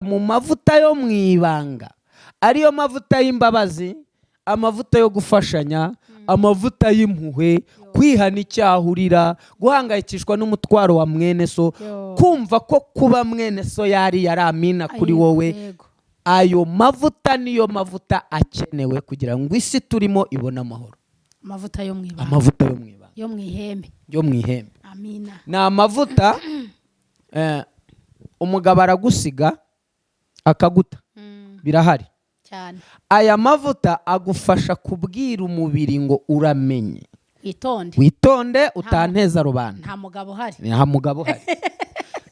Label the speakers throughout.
Speaker 1: Mu mavuta yo mu ibanga, ariyo mavuta y'imbabazi, amavuta yo gufashanya, amavuta y'impuhwe, kwihana icyaha urira, guhangayikishwa n'umutwaro wa mwene so,
Speaker 2: Yo.
Speaker 1: kumva ko kuba mwene so yari yaramina kuri wowe. Ayo mavuta niyo mavuta akenewe kugira ngo isi turimo ibone amahoro.
Speaker 2: Amavuta yo mu ibanga.
Speaker 1: Amavuta yo mu ibanga.
Speaker 2: Yo mu ihembe.
Speaker 1: Yo mu ihembe.
Speaker 2: Amina.
Speaker 1: Ni amavuta, umugabo aragusiga akaguta, birahari.
Speaker 2: Cyane.
Speaker 1: Aya mavuta agufasha kubwira umubiri ngo uramenye,
Speaker 2: witonde,
Speaker 1: witonde utanteza rubanda.
Speaker 2: Nta mugabo uhari.
Speaker 1: Nta mugabo uhari.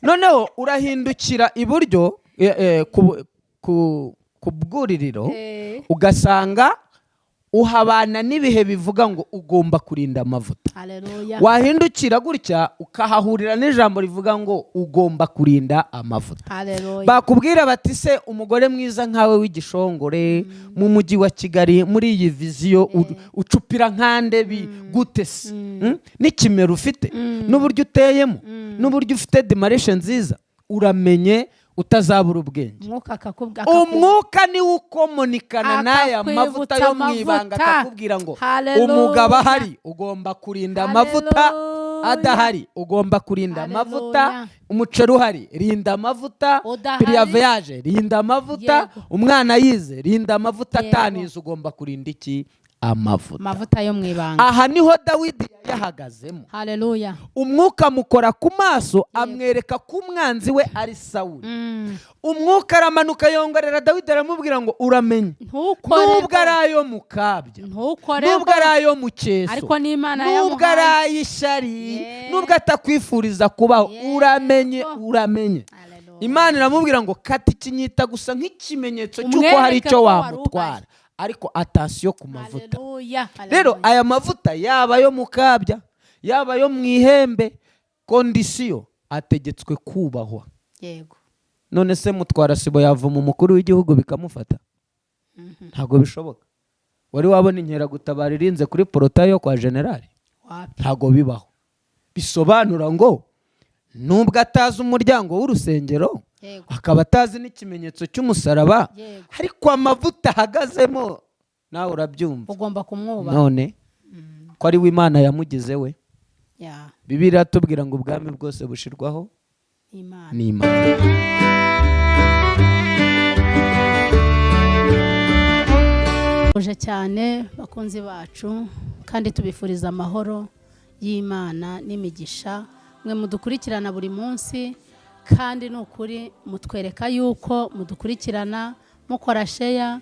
Speaker 1: Noneho urahindukira iburyo, ku bwuririro, ugasanga uhabana n'ibihe bivuga ngo ugomba kurinda amavuta.
Speaker 2: Haleluya.
Speaker 1: Wahindukira gutya ukahahurira n'ijambo rivuga ngo ugomba kurinda amavuta.
Speaker 2: Haleluya.
Speaker 1: Bakubwira bati: "Se umugore mwiza nkawe w'igishongore mu mujyi wa Kigali, muri iyi vision, ucupira nkande bi gute se? N'ikimero ufite, n'uburyo uteyemo, n'uburyo ufite démarche nziza, uramenye utazabura ubwenge."
Speaker 2: Umwuka akakubwira.
Speaker 1: Umwuka niwo ukomonikana n'aya mavuta yo mu ibanga,
Speaker 2: Akakwibutsa.
Speaker 1: akakubwira ngo
Speaker 2: Haleluya.
Speaker 1: umugabo ahari ugomba kurinda amavuta,
Speaker 2: Haleluya.
Speaker 1: adahari ugomba kurinda
Speaker 2: Haleluya.
Speaker 1: amavuta, umuceri uhari rinda amavuta,
Speaker 2: Udahari.
Speaker 1: préavis yaje rinda amavuta, umwana yize rinda amavuta, atanize ugomba kurinda iki? Amavuta.
Speaker 2: Amavuta yo mu ibanga.
Speaker 1: Aha niho Dawidi yayahagazemo.
Speaker 2: Haleluya.
Speaker 1: Umwuka amukora ku maso, amwereka ko umwanzi we ari Sawuli. Umwuka aramanuka yongorera Dawidi, aramubwira ngo uramenye,
Speaker 2: ntukoreho.
Speaker 1: nubwo ari ayo mu kabya,
Speaker 2: Ntukoreho.
Speaker 1: nubwo ari ayo mu cyeso,
Speaker 2: Ariko n'Imana
Speaker 1: nubwo ari
Speaker 2: yamuhaye.
Speaker 1: ay'ishyari, nubwo atakwifuriza kubaho, uramenye, uramenye.
Speaker 2: Haleluya.
Speaker 1: Imana iramubwira ngo kata ikinyita gusa nk'ikimenyetso cy'uko
Speaker 2: Umwereke
Speaker 1: hari icyo
Speaker 2: ko wari
Speaker 1: wamutwara, ariko attention ku mavuta.
Speaker 2: Haleluya.
Speaker 1: Rero
Speaker 2: Haleluya.
Speaker 1: aya mavuta, yaba ayo mu kabya, yaba ayo mu ihembe, condition ategetswe kubahwa. None se Mutwara Sibo yavuma umukuru w'igihugu bikamufata? Ntabwo bishoboka. Wari wabona inkeragutabara irinze kuri portail yo kwa generali?
Speaker 2: Wapi.
Speaker 1: Ntabwo bibaho. Bisobanura ngo nubwo atazi umuryango w'urusengero, akaba atazi n'ikimenyetso cy'umusaraba, ariko amavuta ahagazemo nawe urabyumva.
Speaker 2: Ugomba kumwubaha.
Speaker 1: None ko ari we Imana yamugize we? Bibiliya iratubwira ngo ubwami bwose bushirwaho
Speaker 2: Imana.
Speaker 1: n'Imana.
Speaker 2: Uje cyane, bakunzi bacu, kandi tubifuriza amahoro y'Imana n'imigisha, mwe mudukurikirana buri munsi. Kandi ni ukuri mutwereka yuko mudukurikirana, mukora share,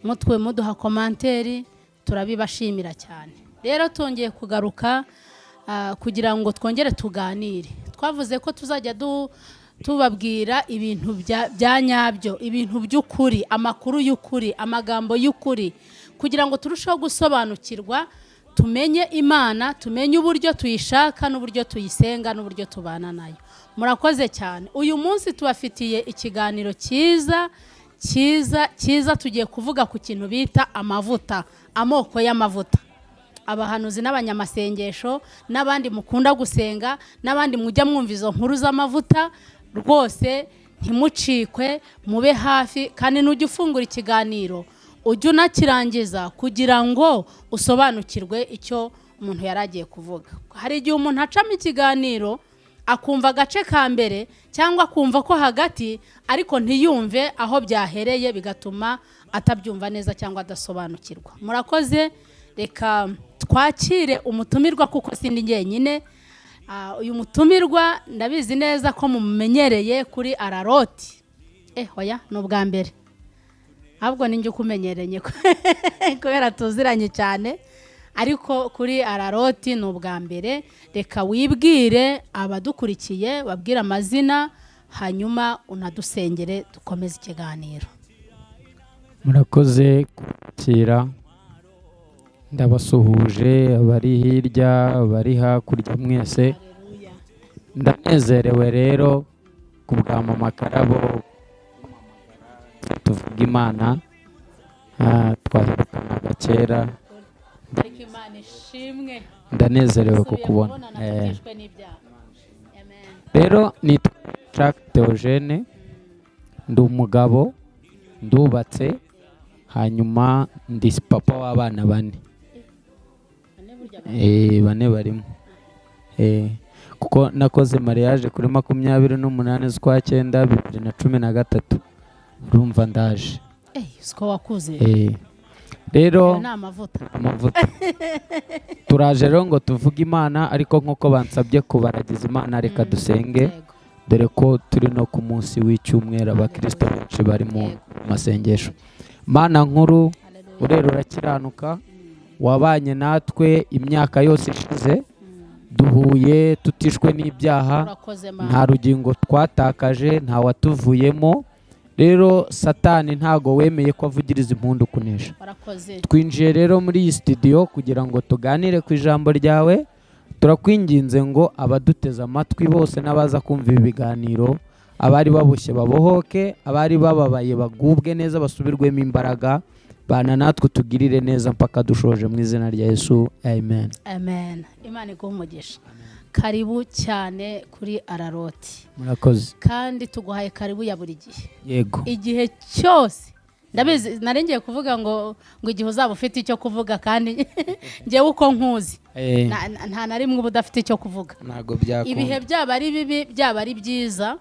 Speaker 2: mutwe muduha commentaire, turabibashimira cyane. Rero twongeye kugaruka kugira ngo twongere tuganire. Twavuze ko tuzajya tubabwira ibintu bya nyabyo, ibintu by'ukuri, amakuru y'ukuri, amagambo y'ukuri, kugira ngo turusheho gusobanukirwa, tumenye Imana, tumenye uburyo tuyishaka n'uburyo tuyisenga n'uburyo tubana nayo. Murakoze cyane. Uyu munsi tubafitiye ikiganiro cyiza cyiza cyiza. Tugiye kuvuga ku kintu bita amavuta, amoko y'amavuta. Abahanuzi n'abanyamasengesho n'abandi mukunda gusenga n'abandi mujya mwumva izo nkuru z'amavuta, rwose ntimucikwe, mube hafi. Kandi nujya ufungura ikiganiro ujye unakirangiza kugira ngo usobanukirwe icyo umuntu yari agiye kuvuga. Hari igihe umuntu acamo ikiganiro akumva agace ka mbere cyangwa akumva ko hagati, ariko ntiyumve aho byahereye, bigatuma atabyumva neza cyangwa adasobanukirwa. Murakoze. Reka twakire umutumirwa kuko sindi njyenyine. Uyu mutumirwa ndabizi neza ko mumumenyereye kuri Araroti. Hoya, ni ubwa mbere, ahubwo ninjye ukumenyereye kubera tuziranye cyane, ariko kuri Araroti ni ubwa mbere. Reka wibwire abadukurikiye, babwire amazina, hanyuma unadusengere dukomeze ikiganiro.
Speaker 3: Murakoze kwakira. Ndabasuhuje abari hirya, abari hakurya mwese. Ndanezerewe rero ku bwa Mama Karabo tuvuga Imana. Twaherukanaga kera.
Speaker 2: Ariko Imana ishimwe.
Speaker 3: Ndanezerewe
Speaker 2: Dusubiye
Speaker 3: kukubona.
Speaker 2: kubonana tutishwe n'ibyaha. Amen.
Speaker 3: Rero nitwa Jacques Theogene.
Speaker 1: Ndi umugabo, ndubatse, hanyuma ndi papa w'abana bane. Bane barimo. Kuko nakoze mariage kuri 28/9/2013, urumva ndaje.
Speaker 2: Siko wakuze.
Speaker 1: Rero
Speaker 2: ni amavuta.
Speaker 1: Amavuta. Turaje rero ngo tuvuge Imana, ariko nk'uko bansabye kubaragiza Imana, reka dusenge, dore ko turi no ku munsi w'icyumweru, abakristo benshi bari mu masengesho. Mana nkuru, urera, urakiranuka, wabanye natwe imyaka yose ishize, duhuye tutishwe n'ibyaha.
Speaker 2: Urakoze Mana.
Speaker 1: Nta rugingo twatakaje, nta watuvuyemo. Rero Satani ntago wemeye ko avugiriza impundu kunesha.
Speaker 2: Warakoze.
Speaker 1: Twinjiye rero muri iyi studio kugira ngo tuganire ku ijambo ryawe. Turakwinginze ngo abaduteze amatwi bose n'abaza kumva ibi biganiro, abari baboshye babohoke, abari bababaye bagubwe neza, basubirwemo imbaraga. Bana natwe, tugirire neza mpaka dushoje, mu izina rya Yesu, amen.
Speaker 2: Amen. Imana iguhe umugisha. Karibu cyane kuri Araroti.
Speaker 1: Murakoze.
Speaker 2: Kandi tuguhaye karibu ya buri gihe.
Speaker 1: Yego.
Speaker 2: Igihe cyose, ndabizi, narengeye kuvuga ngo igihe uzaba ufite icyo kuvuga, kandi ngewe uko nkuzi, nta na rimwe uba udafite icyo kuvuga.
Speaker 1: Ntabwo byakunda.
Speaker 2: Ibihe byaba ari bibi, byaba ari byiza,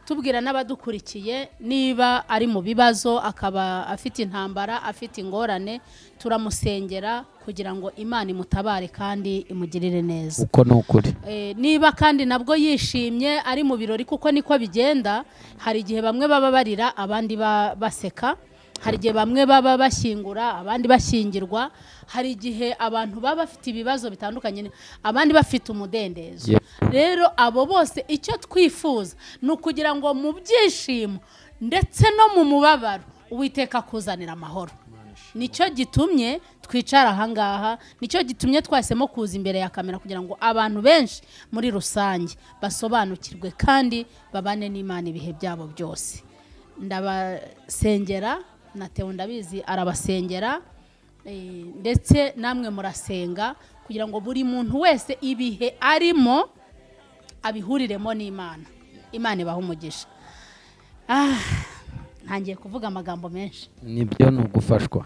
Speaker 2: tubwira n'abadukurikiye, niba ari mu bibazo, akaba afite intambara, afite ingorane, turamusengera kugira ngo Imana imutabare kandi imugirire neza.
Speaker 1: Uko ni ukuri.
Speaker 2: Niba kandi nabwo yishimye, ari mu birori, kuko niko bigenda, hari igihe bamwe baba barira, abandi baseka, hari igihe bamwe baba bashyingura, abandi bashyingirwa, hari igihe abantu baba bafite ibibazo bitandukanye, abandi bafite umudendezo. Rero abo bose, icyo twifuza ni ukugira ngo mu byishimo ndetse no mu mubabaro, Uwiteka akuzanira amahoro. Nicyo gitumye twicara ahangaha, nicyo gitumye twahisemo kuza imbere ya kamera, kugira ngo abantu benshi muri rusange basobanukirwe kandi babane n'Imana ibihe byabo byose. Ndabasengera, na Theo ndabizi arabasengera, ndetse namwe murasenga, kugira ngo buri muntu wese ibihe arimo abihuriremo n'Imana. Imana ibahe umugisha. Ntangiye kuvuga amagambo menshi.
Speaker 1: Nibyo, ni ugufashwa.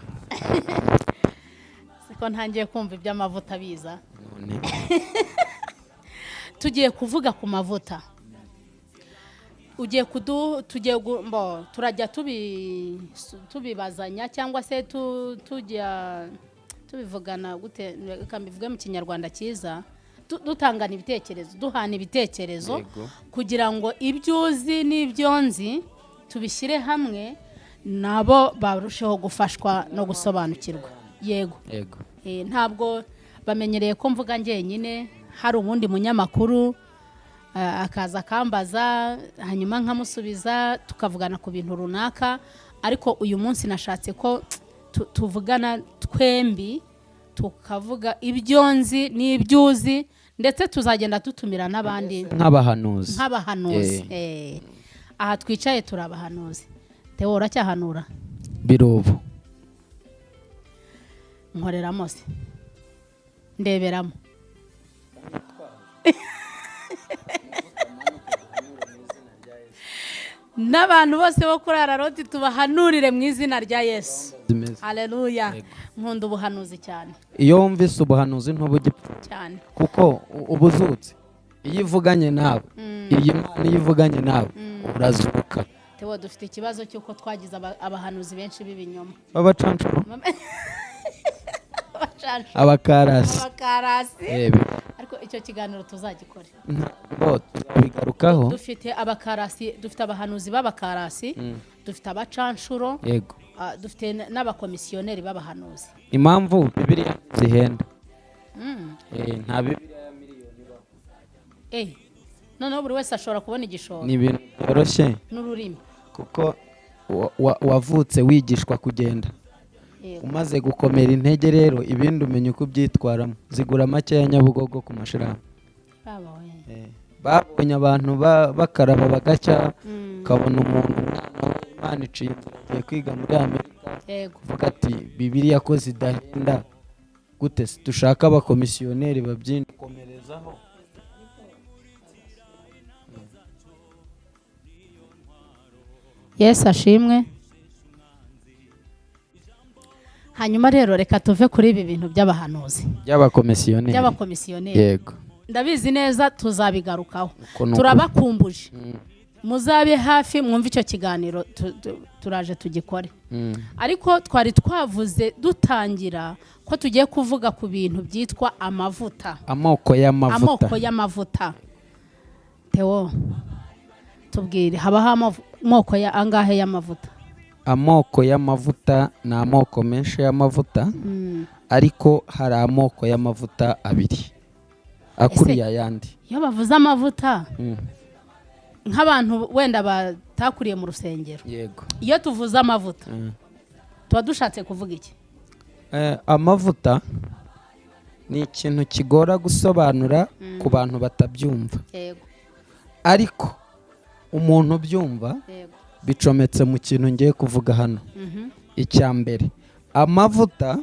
Speaker 2: Siko ntangiye kumva iby'amavuta biza.
Speaker 1: None.
Speaker 2: Tugiye kuvuga ku mavuta. Ugiye kudu tugiye mbo turajya tubibazanya cyangwa se tujya tubivugana gute? Reka mbivuge mu Kinyarwanda cyiza, dutangana ibitekerezo, duhana ibitekerezo, kugira ngo ibyo uzi n'ibyo nzi tubishyire hamwe, nabo barusheho gufashwa no gusobanukirwa. Yego.
Speaker 1: Yego.
Speaker 2: Ntabwo bamenyereye ko mvuga njyenyine, hari uwundi munyamakuru akaza akambaza, hanyuma nkamusubiza, tukavugana ku bintu runaka. Ariko uyu munsi nashatse ko tuvugana twembi, tukavuga ibyo nzi n'ibyo uzi, ndetse tuzagenda dutumira n'abandi.
Speaker 1: Nk'abahanuzi.
Speaker 2: Nk'abahanuzi. Aha twicaye turi abahanuzi. Theo, uracyahanura?
Speaker 1: Birubu.
Speaker 2: Nkoreramo se, ndeberamo. N'abantu bose bo kuri Araroti tubahanurire mu izina rya Yesu.
Speaker 1: Zimeze.
Speaker 2: Haleluya! Nkunda ubuhanuzi cyane.
Speaker 1: Iyo wumvise ubuhanuzi ntuba ugipfa.
Speaker 2: Cyane.
Speaker 1: Kuko uba uzutse. Iyo ivuganye nawe, iyi Mana iyo ivuganye nawe, urazuka.
Speaker 2: Theo, dufite ikibazo cy'uko twagize abahanuzi benshi b'ibinyoma.
Speaker 1: B'abacancuro.
Speaker 2: Abacancuro.
Speaker 1: Abakarasi.
Speaker 2: Abakarasi. Ariko icyo kiganiro tuzagikore.
Speaker 1: Ntabwo tuzabigarukaho.
Speaker 2: Dufite abakarasi, dufite abahanuzi b'abakarasi, dufite abacanshuro, dufite n'abakomisiyoneri b'abahanuzi.
Speaker 1: Impamvu Bibiliya zihenda, nta Bibiliya ya miliyoni ibaho.
Speaker 2: Noneho buri wese ashobora kubona igishoro.
Speaker 1: Ni ibintu byoroshye.
Speaker 2: N'ururimi.
Speaker 1: Kuko wavutse wigishwa kugenda, umaze gukomera intege rero ibindi umenya uko ubyitwaramo. Zigura makeya Nyabugogo ku mashirahamwe.
Speaker 2: Baba we.
Speaker 1: Babonye abantu bakaraba bagacya, ukabona umuntu, umwana we Imana iciye inzira, agiye kwiga muri Amerika, uvuga ati Bibiliya ko zidahenda gute se? Dushaka abakomisiyoneri babyikomerezaho.
Speaker 2: Yesu ashimwe. Hanyuma rero reka tuve kuri ibi bintu by'abahanuzi,
Speaker 1: by'abakomisiyoneri.
Speaker 2: By'abakomisiyoneri.
Speaker 1: Yego.
Speaker 2: Ndabizi neza tuzabigarukaho.
Speaker 1: Uko ni ukuri.
Speaker 2: Turabakumbuje, muzabe hafi mwumve icyo kiganiro, turaje tugikore. Ariko twari twavuze dutangira ko tugiye kuvuga ku bintu byitwa amavuta.
Speaker 1: Amoko y'amavuta.
Speaker 2: Amoko y'amavuta. Theo, tubwire, habaho amoko ya angahe y'amavuta?
Speaker 1: Amoko y'amavuta ni amoko menshi y'amavuta, ariko hari amoko y'amavuta abiri akuriye ayandi.
Speaker 2: Iyo bavuze amavuta, nk'abantu wenda batakuriye mu rusengero, iyo tuvuze amavuta, tuba dushatse kuvuga iki?
Speaker 1: Amavuta ni ikintu kigora gusobanura ku bantu batabyumva, ariko umuntu ubyumva, bicometse mu kintu ngiye kuvuga hano. Icya mbere, amavuta,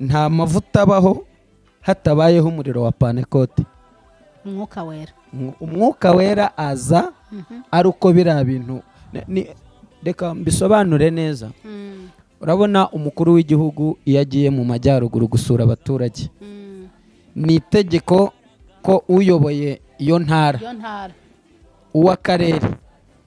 Speaker 1: nta mavuta abaho hatabayeho umuriro wa Pantekote.
Speaker 2: Umwuka Wera.
Speaker 1: Umwuka Wera aza ari uko biriya bintu reka mbisobanure neza. Urabona umukuru w'igihugu iyo agiye mu majyaruguru gusura abaturage, ni itegeko ko uyoboye iyo ntara,
Speaker 2: iyo ntara,
Speaker 1: uw'akarere,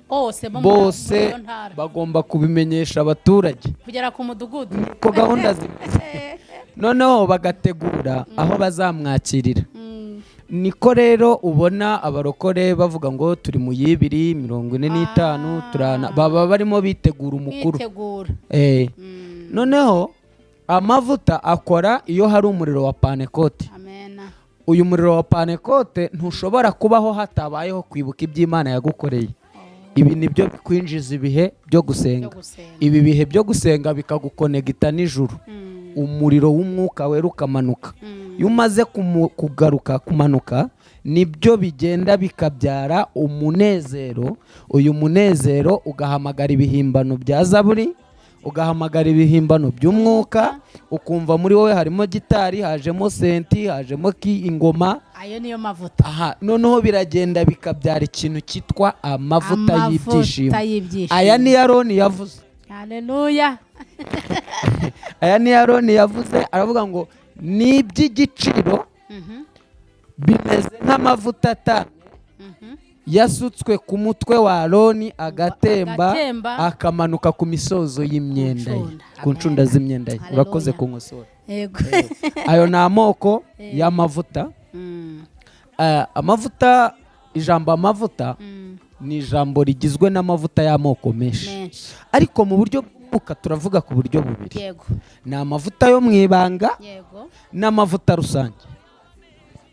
Speaker 2: bose bo muri
Speaker 1: bose
Speaker 2: iyo ntara,
Speaker 1: bagomba kubimenyesha abaturage
Speaker 2: kugera ku mudugudu.
Speaker 1: Ko gahunda zimeze, noneho bagategura aho bazamwakirira. Niko rero ubona abarokore bavuga ngo turi mu y'ibiri 45, turana baba barimo bitegura umukuru.
Speaker 2: Bitegura.
Speaker 1: Noneho amavuta akora iyo hari umuriro wa Pantekote.
Speaker 2: Amena.
Speaker 1: Uyu muriro wa Pantekote ntushobora kubaho hatabayeho kwibuka iby'Imana yagukoreye. Ibi nibyo bikwinjiza ibihe byo gusenga.
Speaker 2: Byo gusenga.
Speaker 1: Ibi bihe byo gusenga bikagukonegita n'ijuru, umuriro w'Umwuka Wera ukamanuka. Iyo umaze kugaruka kumanuka, nibyo bigenda bikabyara umunezero. Uyu munezero ugahamagara ibihimbano bya zaburi, ugahamagara ibihimbano by'umwuka, ukumva muri wowe harimo gitari, hajemo senti, hajemo ki ingoma.
Speaker 2: Ayo niyo mavuta.
Speaker 1: Aha noneho biragenda bikabyara ikintu cyitwa amavuta y'ibyishimo.
Speaker 2: Y'ibyishimo.
Speaker 1: Aya ni Aroni yavuze.
Speaker 2: Haleluya.
Speaker 1: Aya ni Aroni yavuze, aravuga ngo ni iby'igiciro, bimeze nk'amavuta atamye yasutswe ku mutwe wa Aroni agatemba,
Speaker 2: Agatemba.
Speaker 1: akamanuka ku misozo y'imyenda ye,
Speaker 2: ncunda.
Speaker 1: ku ncunda z'imyenda ye.
Speaker 2: Haleluya.
Speaker 1: Urakoze kunkosora.
Speaker 2: Yego.
Speaker 1: Ayo ni amoko y'amavuta. Amavuta, ijambo amavuta ni ijambo rigizwe n'amavuta y'amoko menshi,
Speaker 2: menshi,
Speaker 1: ariko mu buryo bw'umwuka turavuga ku buryo bubiri: ni amavuta yo mu ibanga n'amavuta rusange.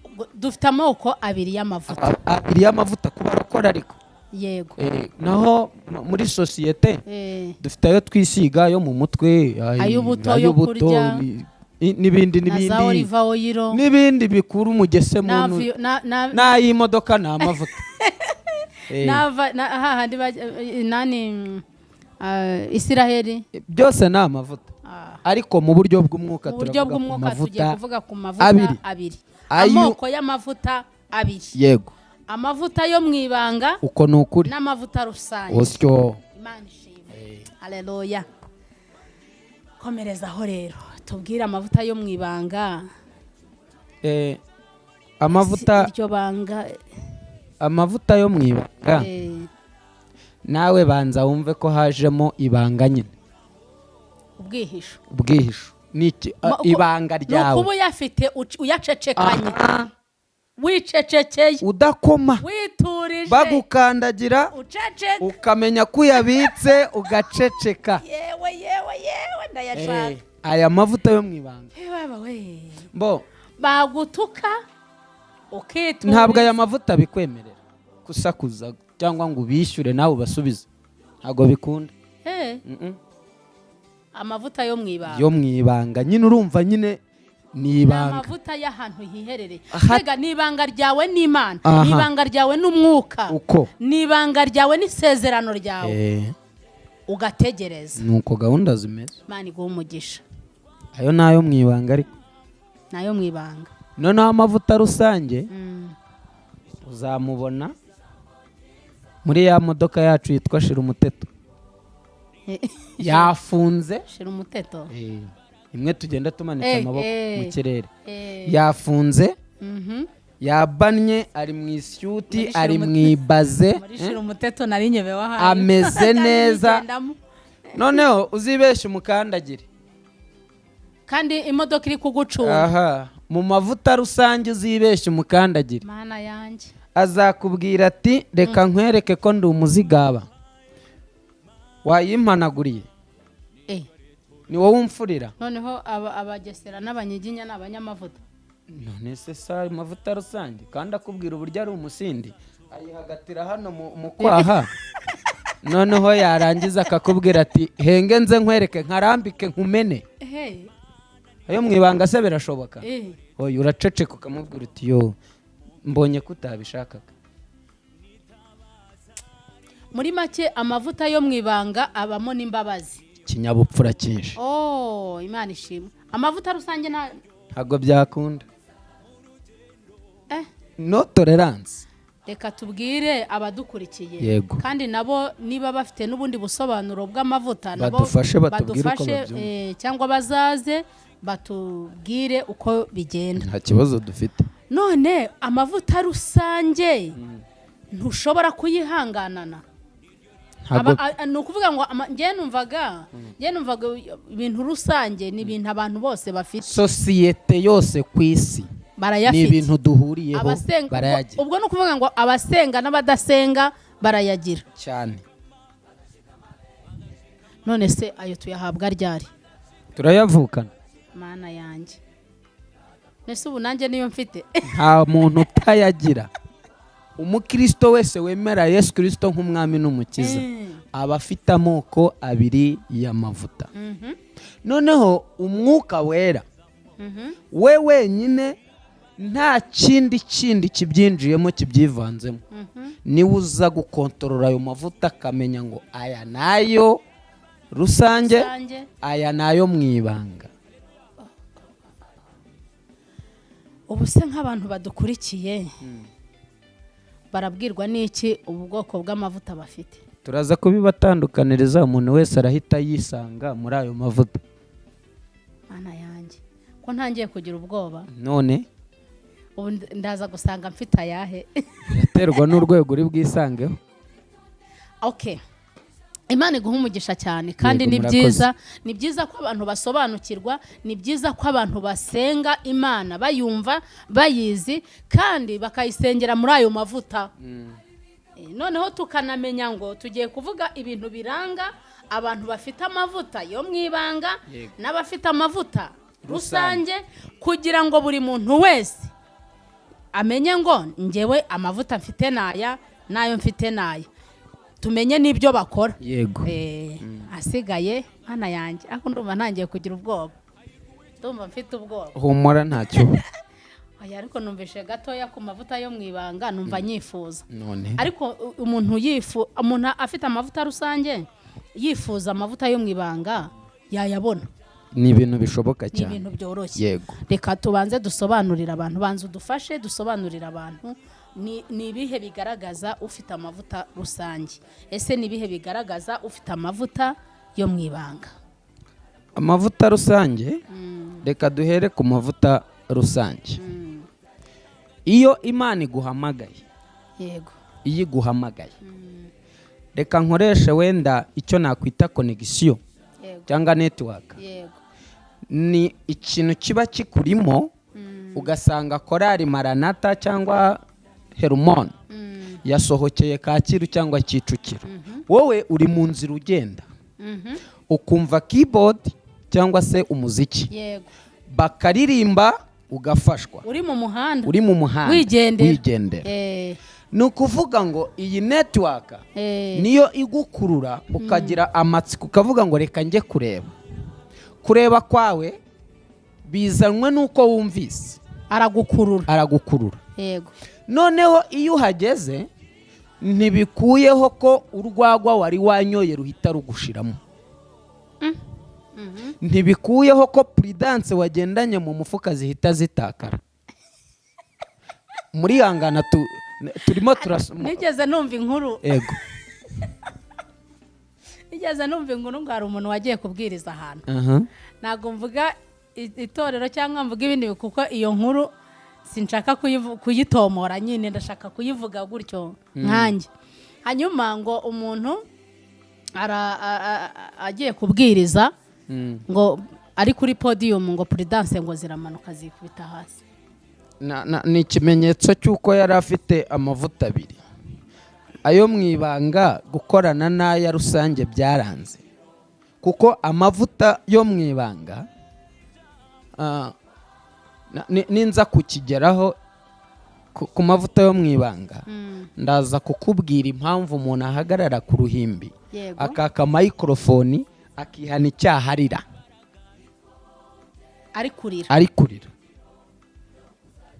Speaker 2: Ubwo dufite amoko abiri y'amavuta.
Speaker 1: Abiri y'amavuta ku barokora ariko. Naho muri sosiyete dufite ayo twisiga yo mu mutwe,
Speaker 2: Ay'ubuto yo
Speaker 1: ay'ubuto,
Speaker 2: kurya.
Speaker 1: n'ibindi
Speaker 2: na za
Speaker 1: n'ibindi
Speaker 2: olive oil,
Speaker 1: n'ibindi bikura umugese mu n'ay'imodoka ni amavuta.
Speaker 2: Hahandi nani, Isiraheli.
Speaker 1: Byose ni amavuta. Ariko mu buryo bw'umwuka
Speaker 2: Mu buryo
Speaker 1: turavuga ku
Speaker 2: bw'umwuka tugiye
Speaker 1: mavuta
Speaker 2: kuvuga ku mavuta
Speaker 1: abiri.
Speaker 2: Abiri. Amoko y'amavuta abiri.
Speaker 1: Yego.
Speaker 2: Amavuta yo mu ibanga
Speaker 1: Uko ni ukuri.
Speaker 2: n'amavuta rusange.
Speaker 1: Osyo.
Speaker 2: Imana ishimwe, haleluya. Komerezaho rero, tubwire amavuta yo mu ibanga.
Speaker 1: Amavuta
Speaker 2: Iryo banga.
Speaker 1: Amavuta yo mu ibanga, nawe banza wumve ko hajemo ibanga nyine.
Speaker 2: Ubwihisho.
Speaker 1: Ubwihisho ni iki? Ibanga
Speaker 2: Ni
Speaker 1: ryawe.
Speaker 2: ukuba uyafite uyacecekanye, wicecekeye,
Speaker 1: Udakoma,
Speaker 2: witurije,
Speaker 1: bagukandagira,
Speaker 2: uceceka,
Speaker 1: ukamenya ko uyabitse, ugaceceka.
Speaker 2: Yewe, yewe, yewe, ndayashaka.
Speaker 1: Aya mavuta yo mu ibanga,
Speaker 2: Baba we,
Speaker 1: bo
Speaker 2: bagutuka ukituriza.
Speaker 1: Ntabwo aya mavuta bikwemerera gusakuza cyangwa ngo ubishyure nawe ubasubize, ntabwo bikunda.
Speaker 2: Amavuta yo mu ibanga.
Speaker 1: Yo mu ibanga nyine, urumva nyine ni
Speaker 2: Ni
Speaker 1: ibanga.
Speaker 2: amavuta y'ahantu hiherereye. Mbega ni ibanga ryawe n'Imana, ni ibanga ryawe n'umwuka,
Speaker 1: Uko
Speaker 2: ni ibanga ryawe n'isezerano ryawe, ugategereza.
Speaker 1: Ni uko gahunda zimeze.
Speaker 2: Imana iguha umugisha.
Speaker 1: Ayo ni ayo mu ibanga ariko.
Speaker 2: Ni ayo mu ibanga.
Speaker 1: Noneho amavuta rusange, uzamubona muri ya modoka yacu yitwa Shira Umuteto. Yafunze.
Speaker 2: Shira umuteto.
Speaker 1: Imwe tugenda tumanitse amaboko mu kirere. Yafunze, yabannye, ari mu isyuti,
Speaker 2: Muri shira
Speaker 1: ari mu ibaze,
Speaker 2: Muri shira umuteto nari nyobewe ahari.
Speaker 1: ameze neza.
Speaker 2: Yigendamo.
Speaker 1: Noneho uzibeshe umukandagire.
Speaker 2: Kandi imodoka iri kugucunga.
Speaker 1: Aha mu mavuta rusange uzibeshe umukandagire,
Speaker 2: Mana yanjye!
Speaker 1: azakubwira ati: "Reka nkwereke ko ndi umuzigaba, wayimpanaguriye." Ni wowe umfurira.
Speaker 2: Noneho Abagesera n'Abanyiginya ni abanyamavuta?
Speaker 1: None se si ayo mavuta rusange? Kandi akubwira uburyo ari umusindi, ayihagatira hano mu kwaha, noneho yarangiza akakubwira ati: "Henge nze nkwereke, nkarambike nkumene." Ayo mu ibanga se birashoboka? Oya, uraceceka ukamubwira uti: "Yo, mbonye ko utabishakaga."
Speaker 2: Muri make, amavuta yo mu ibanga abamo n'imbabazi.
Speaker 1: Ikinyabupfura cyinshi.
Speaker 2: Oh, Imana ishimwe! Amavuta rusange nta
Speaker 1: Ntabwo byakunda. No tolerance.
Speaker 2: Reka tubwire abadukurikiye.
Speaker 1: Yego.
Speaker 2: Kandi nabo niba bafite n'ubundi busobanuro bw'amavuta, nabo
Speaker 1: Badufashe, batubwire uko
Speaker 2: badufashe,
Speaker 1: babyumva.
Speaker 2: Cyangwa bazaze batubwire uko bigenda.
Speaker 1: Nta kibazo dufite.
Speaker 2: None amavuta rusange ntushobora kuyihanganana?
Speaker 1: Ntabwo.
Speaker 2: Ni ukuvuga ngo njye numvaga ibintu rusange ni ibintu abantu bose bafite.
Speaker 1: Sosiyete yose ku isi ni
Speaker 2: Barayafite.
Speaker 1: ibintu duhuriyeho.
Speaker 2: Abasenga
Speaker 1: Barayagira.
Speaker 2: Ubwo ni ukuvuga ngo abasenga n'abadasenga barayagira.
Speaker 1: Cyane.
Speaker 2: None se ayo tuyahabwa ryari?
Speaker 1: Turayavukana.
Speaker 2: Mana yanjye! Nese ubu nanjye niyo mfite?
Speaker 1: Nta muntu utayagira. Umukristo wese wemera Yesu Kirisito nk'umwami n'umukiza aba afite amoko abiri y'amavuta. Noneho Umwuka Wera we wenyine, nta kindi kindi kibyinjiyemo, kibyivanzemo, niwe uza gukontorora ayo mavuta, akamenya ngo aya nayo rusange,
Speaker 2: Rusange.
Speaker 1: aya nayo mu ibanga.
Speaker 2: Ubu se nk'abantu badukurikiye barabwirwa n'iki ubu bwoko bw'amavuta bafite?
Speaker 1: Turaza kubibatandukaniriza, umuntu wese arahita yisanga muri ayo mavuta.
Speaker 2: Mana yanjye, ko ntangiye kugira ubwoba!
Speaker 1: None
Speaker 2: Ubu ndaza gusanga mfite ayahe?
Speaker 1: Biraterwa n'urwego uri bwisangeho.
Speaker 2: Okay, Imana iguha umugisha cyane kandi.
Speaker 1: Yego,
Speaker 2: Ni
Speaker 1: murakoze.
Speaker 2: byiza, ni byiza ko abantu basobanukirwa, ni byiza ko abantu basenga Imana bayumva, bayizi, kandi bakayisengera muri ayo mavuta. Noneho tukanamenya ngo tugiye kuvuga ibintu biranga abantu bafite amavuta yo mu ibanga n'abafite amavuta rusange, kugira ngo buri muntu wese amenye ngo ngewe amavuta mfite naya, n'ayo mfite naya, tumenye n'ibyo bakora. Asigaye, Mana yanjye, ariko ndumva ntangiye kugira ubwoba, ndumva mfite ubwoba.
Speaker 1: Humura, ntacyo.
Speaker 2: Oya, ariko numvishe gatoya ku mavuta yo mu ibanga, numva nyifuza.
Speaker 1: None
Speaker 2: Ariko umuntu afite amavuta rusange yifuza amavuta yo mu ibanga yayabona?
Speaker 1: Ni ibintu bishoboka
Speaker 2: Ni
Speaker 1: cyane.
Speaker 2: ibintu byoroshye.
Speaker 1: Yego.
Speaker 2: Reka tubanze dusobanurire abantu, banza udufashe dusobanurire abantu ni ibihe bigaragaza ufite amavuta rusange, ese ni ibihe bigaragaza ufite amavuta yo mu ibanga?
Speaker 1: Amavuta rusange, reka duhere ku mavuta rusange. Iyo Imana iguhamagaye, iyo iguhamagaye, reka nkoreshe wenda icyo nakwita connexion cyangwa network. Ni ikintu kiba kikurimo, ugasanga korari Maranata cyangwa Herumoni yasohokeye Kacyiru cyangwa Kicukiro, wowe uri mu nzira ugenda, ukumva keyboard cyangwa se umuziki, bakaririmba, ugafashwa.
Speaker 2: Uri mu muhanda.
Speaker 1: Uri mu muhanda.
Speaker 2: Wigendera.
Speaker 1: Wigendera. Ni ukuvuga ngo iyi network niyo igukurura, ukagira amatsiko, ukavuga ngo: "Reka njye kureba." Kureba kwawe bizanwe n'uko wumvise.
Speaker 2: Aragukurura.
Speaker 1: Aragukurura. Noneho iyo uhageze, ntibikuyeho ko urwagwa wari wanyoye ruhita rugushiramo, ntibikuyeho ko prudence wagendanye mu mufuka zihita zitakara. Muri yangana turimo
Speaker 2: Nigeze numva inkuru. Nigeze numva inkuru ngo hari umuntu wagiye kubwiriza ahantu. Ntabwo mvuga itorero cyangwa mvuga ibindi, kuko iyo nkuru sinshaka kuyitomora nyine, ndashaka kuyivuga gutyo nkanjye. Hanyuma ngo umuntu agiye kubwiriza, ngo ari kuri podium, ngo Prudence ngo ziramanuka zikubita hasi.
Speaker 1: Ni ikimenyetso cy'uko yari afite amavuta abiri, ayo mu ibanga gukorana n'aya rusange byaranze, kuko amavuta yo mu ibanga, ninza kukigeraho ku mavuta yo mu ibanga, ndaza kukubwira impamvu umuntu ahagarara ku ruhimbi, akaka mayikorofoni, akihana icyaha arira.
Speaker 2: Ari kurira.
Speaker 1: Ari kurira,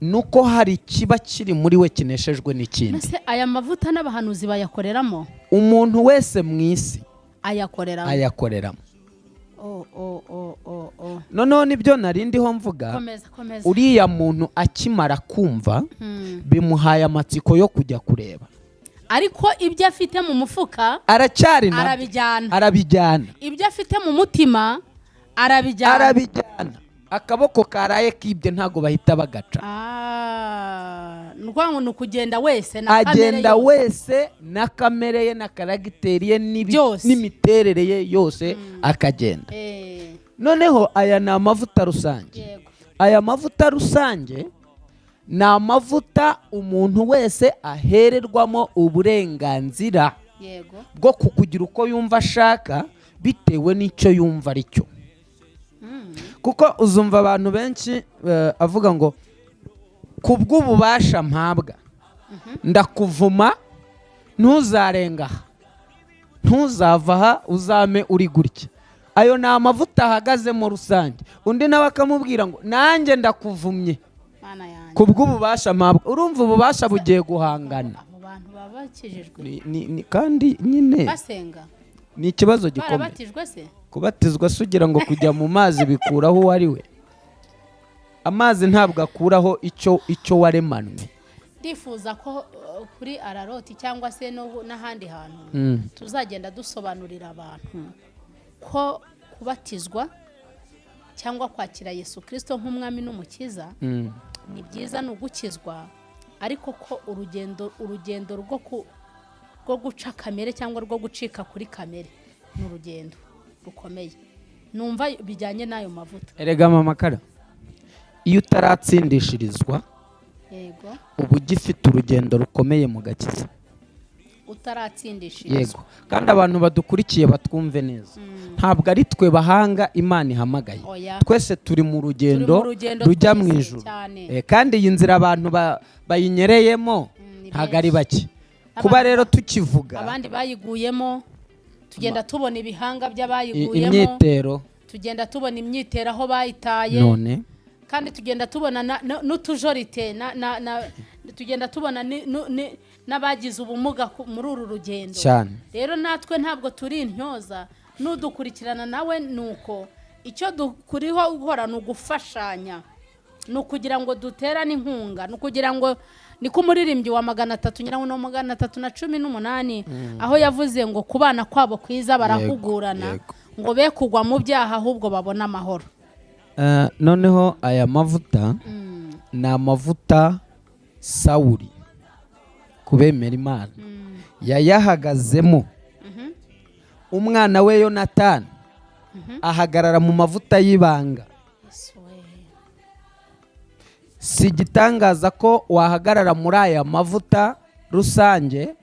Speaker 1: nuko hari ikiba kiri muri we kineshejwe n'ikindi.
Speaker 2: Mbese aya mavuta n'abahanuzi bayakoreramo?
Speaker 1: Umuntu wese mu isi
Speaker 2: ayakoreramo.
Speaker 1: Ayakoreramo.
Speaker 2: Oh, oh, oh, oh, oh.
Speaker 1: Noneho nibyo nari ndiho mvuga.
Speaker 2: Komeza, komeza.
Speaker 1: Uriya muntu akimara kumva, bimuhaye amatsiko yo kujya kureba.
Speaker 2: Ariko ibyo afite mu mufuka
Speaker 1: aracyari nabyo.
Speaker 2: Arabijyana.
Speaker 1: Arabijyana.
Speaker 2: Ibyo afite mu mutima arabijyana.
Speaker 1: Arabijyana. Akaboko karaye kibye ntabwo bahita bagaca.
Speaker 2: Ah, ni ukuvuga ngo ni ukugenda wese na kamere
Speaker 1: Agenda
Speaker 2: yose.
Speaker 1: wese na kamere ye na caractère ye
Speaker 2: Byose.
Speaker 1: n'imiterere ye yose akagenda. Noneho aya ni amavuta rusange. Aya mavuta rusange ni amavuta umuntu wese ahererwamo uburenganzira bwo kukugira uko yumva ashaka, bitewe n'icyo yumva ari cyo, kuko uzumva abantu benshi avuga ngo ku bw'ububasha mpabwa ndakuvuma, ntuzarenga aha, ntuzava aha, uzame uri gutya. Ayo ni amavuta ahagazemo rusange. Undi nawe akamubwira ngo nanjye ndakuvumye
Speaker 2: Mana yanjye!
Speaker 1: ku bw'ububasha mpabwa. Urumva ububasha bugiye guhangana.
Speaker 2: Abo bantu baba bakijijwe?
Speaker 1: Kandi nyine
Speaker 2: Basenga?
Speaker 1: ni ikibazo gikomeye.
Speaker 2: Barabatijwe se?
Speaker 1: Kubatizwa se ugira ngo kujya mu mazi bikuraho uwo ari we? Amazi ntabwo akuraho icyo waremanwe.
Speaker 2: Ndifuza ko kuri Araroti cyangwa se n'ahandi hantu tuzagenda dusobanurira abantu ko kubatizwa cyangwa kwakira Yesu Kirisito nk'umwami n'umukiza ni byiza, ni ugukizwa, ariko ko urugendo rwo guca kamere cyangwa rwo gucika kuri kamere ni urugendo rukomeye. Numva bijyanye n'ayo mavuta.
Speaker 1: Erega mama kara, iyo utaratsindishirizwa, uba ugifite urugendo rukomeye mu gakiza.
Speaker 2: Utaratsindishirizwa.
Speaker 1: Yego, kandi abantu badukurikiye batwumve neza, ntabwo ari twe bahanga Imana ihamagaye.
Speaker 2: Oya.
Speaker 1: Twese turi mu rugendo
Speaker 2: Turi mu rugendo
Speaker 1: rujya mu
Speaker 2: twese,
Speaker 1: ijuru.
Speaker 2: cyane.
Speaker 1: Kandi iyi nzira abantu bayinyereyemo
Speaker 2: Ni
Speaker 1: ntabwo ari
Speaker 2: benshi.
Speaker 1: bake. Kuba rero tukivuga
Speaker 2: Abandi bayiguyemo, tugenda tubona ibihanga by'abayiguyemo.
Speaker 1: Imyitero.
Speaker 2: Tugenda tubona imyitero aho bayitaye.
Speaker 1: None
Speaker 2: Kandi tugenda tubona n'utujorite tugenda tubona n'abagize ubumuga muri uru rugendo. Rero natwe ntabwo turi intyoza, n'udukurikirana nawe ni uko. Icyo dukuriho gukora ni ugufashanya, ni ukugira ngo duterane inkunga, ni ukugira ngo niko umuririmbyi wa 300, ngira ngo ni 318, aho yavuze ngo ku bana kwabo kwiza barahugurana, ngo be kugwa mu byaha ahubwo babone amahoro.
Speaker 1: Noneho aya mavuta ni amavuta Sawuri kubemera Imana yayahagazemo, umwana we Yonatani ahagarara mu mavuta y'ibanga.
Speaker 2: Yesu we!
Speaker 1: Si igitangaza ko wahagarara muri aya mavuta rusange